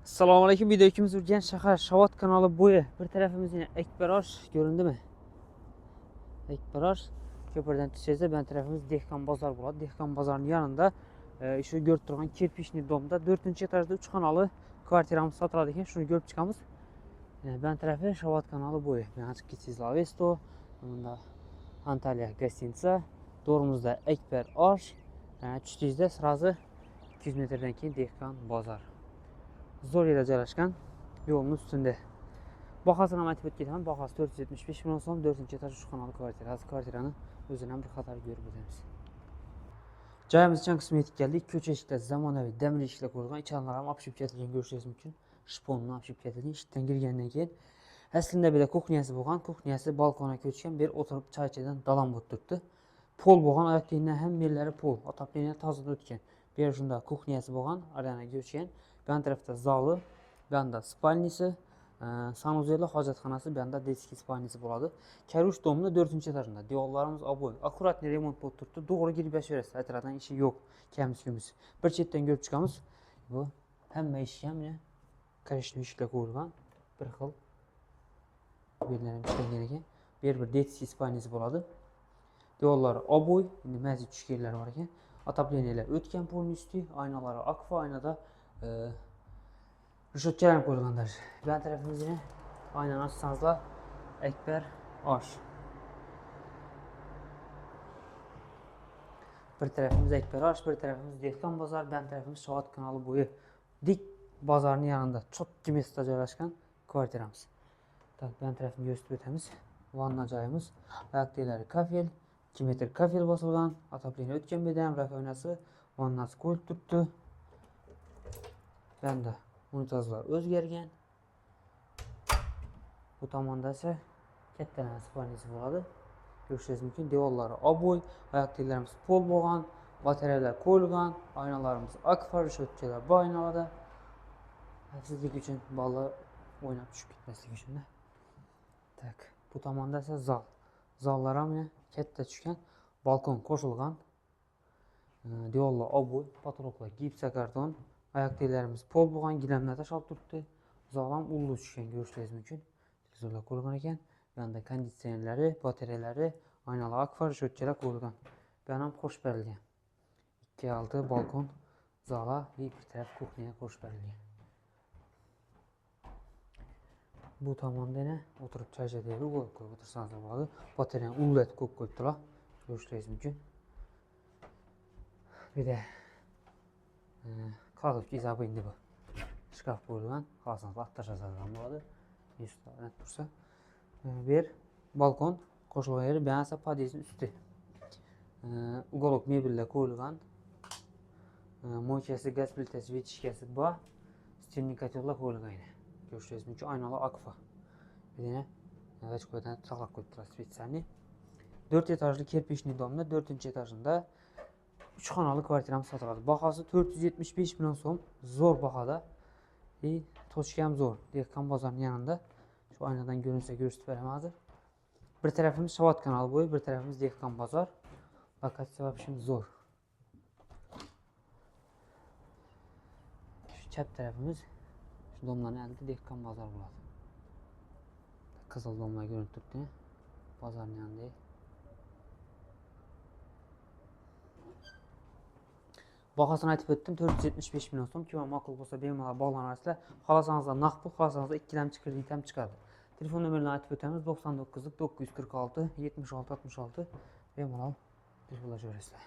Assalomu alaykum. Videomiz Urganch shahar Shavot kanali bo'yi. Bir tarafimiz yine Ekberosh göründü mü? Ekberosh köprüden düşseniz ben tarafımız Dehqon bozor bo'ladi. Dehqon bozorning yanında şu görüp turgan kirpichli domda 4 etajda 3 xonali kvartiramiz sotiladi ekan. Shuni ko'rib chiqamiz. Ben tarafi Shavot kanali bo'yi. Ben chiqib ketsangiz Avesto, bunda Antalya гостиница, to'g'rimizda Ekber Osh, tushdingizda сразу 200 metrdan keyin Dehqon bozor. Zo'r yerda joylashgan, yo'lning ustida. Bahosini ham aytib o'tib ketaman. Bahosi 475 million so'm, 4 etaj 3 xonali kvartira. Hozir kvartirani o'zini ham bir qator ko'rib o'tamiz. Joyimiz chan qismiga yetib keldik. Ko'cha eshiklar zamonaviy demir eshiklar qo'yilgan. Ichanlar ham olib ketilgan ko'rishingiz mumkin. Shponni olib ketilgan. Eshikdan kirgandan keyin aslida bir kuxnyasi bo'lgan. Kuxnyasi balkona ko'chgan. Bir o'tirib choy ichadigan dalam bo'lib turibdi. Pol bo'lgan, oyoq kiyimdan hamma yerlari pol. Отопление tozadan o'tgan. Bu yer shunda kuxnyasi bo'lgan, arana ko'chgan. Bu yon tarafda zali, bu yoqda спальни si, санузел i, hojatxonasi, bu yoqda детский спальни si bo'ladi. Karush domni 4 etajida. Devorlarimiz обой. Аккуратный remont bo'lib turibdi. To'g'ri kirib yashaverasiz. Aytiradan ishi yo'q. Kamiz-kumiz. Bir chetdan ko'rib chiqamiz. Bu hamma eshik ham mana коричневый eshiklar qo'yilgan. Bir xil. Bu yerlar ham ishlangan ekan. Bu yer bir детский спальни si bo'ladi. Devorlari обой, endi mazi tushgan yerlari bor ekan. Отопление lar o'tgan полностью, oynalari akfa, oynada решетка ham qo'yilgan даже. Bu yon tarafimizda oynani ochsangizlar Ekber Osh. Bir tarafimiz Ekber Osh, bir tarafimiz Dehqon bozor, bu yon tarafimiz Shavot kanali bo'yi. Dik bozorning yonida, чёткий место joylashgan kvartiramiz. Так, bu yon tarafini ko'rsatib o'tamiz. Vanna joyimiz, oyoq teglari kafel, 2 metr kafel bosilgan, отопление o'tgan bu yerda ham rakovinasi, vannasi qo'yilib turibdi. Bu yoqda unitazlar o'zgargan. Bu tomonda esa katta спальни si bo'ladi. Ko'rishingiz mumkin, devorlari обой, oyoq teglarimiz pol bo'lgan, batareyalar qo'yilgan, oynalarimiz akfa, решетка lar bu oynalarda. Xavfsizlik uchun bolalar o'ynab tushib ketmasligi uchun. Так, bu tomonda esa zal. Zallar ham mana katta tushgan, balkon qo'shilgan. Devorlar обой, потолок lar gipsokarton, oyoq teglarimiz pol bo'lgan, gilamlar tashlab turibdi. Zal ham ullu tushgan ko'rishingiz mumkin. Televizorlar qo'yilgan ekan. Bu yoqda konditsionerlari, batareyalari, oynalar akfa, решетка lar qo'yilgan. Bu yoq ham qo'shib berilgan. 2-6 balkon, zala va bir taraf kuxnyaga qo'shib berilgan. Bu tomonda yana o'tirib choy ichadigan qo'yib qo'yib o'tirsangiz bo'ladi. Batareyani ullatib qo'yib qo'yibdilar. Ko'rishingiz mumkin. Bir de кладовка izabı indi bu. Shkaf qo'yilgan. Xohlasangiz olib tashlasangiz ham bo'ladi. Yuzta tursa. Bir balkon qo'shilgan yeri, bu esa podyezdning usti. Уголок mebellar qo'yilgan. Мойка si, gaz plitasi, вытяжка si bor. Стенный котел lar qo'yilgan yana. Ko'rishingiz mumkin, oynalar akfa. Bir yana g'ich saqlab qo'yibdilar специальный. 4 etajli kirpichli domda 4 etajida 3 xonali kvartiramiz sotiladi. Bahosi 475 million so'm, zo'r bahoda. И точка ham zo'r. Dehqon bozorning yonida. Shu oynadan ko'rinsa ko'rsatib beraman hozir. Bir tarafimiz Shavot kanali bo'yi, bir tarafimiz Dehqon bozor. Lokatsiya вообще zo'r. Shu chap tarafimiz shu domlarning oldida Dehqon bozor bo'ladi. Qizil domlar ko'rinib turibdi. Bozorning yonida. Bahosini aytib o'tdim, 475 million so'm. Kim ma'qul bo'lsa bemalol bog'lanasizlar. Xohlasangizlar naqd pul, xohlasangizlar ikkilamchi kredit ham chiqadi. Telefon nomerini aytib o'tamiz: 99 946 76 66. Bemalol telefonlashaverasizlar.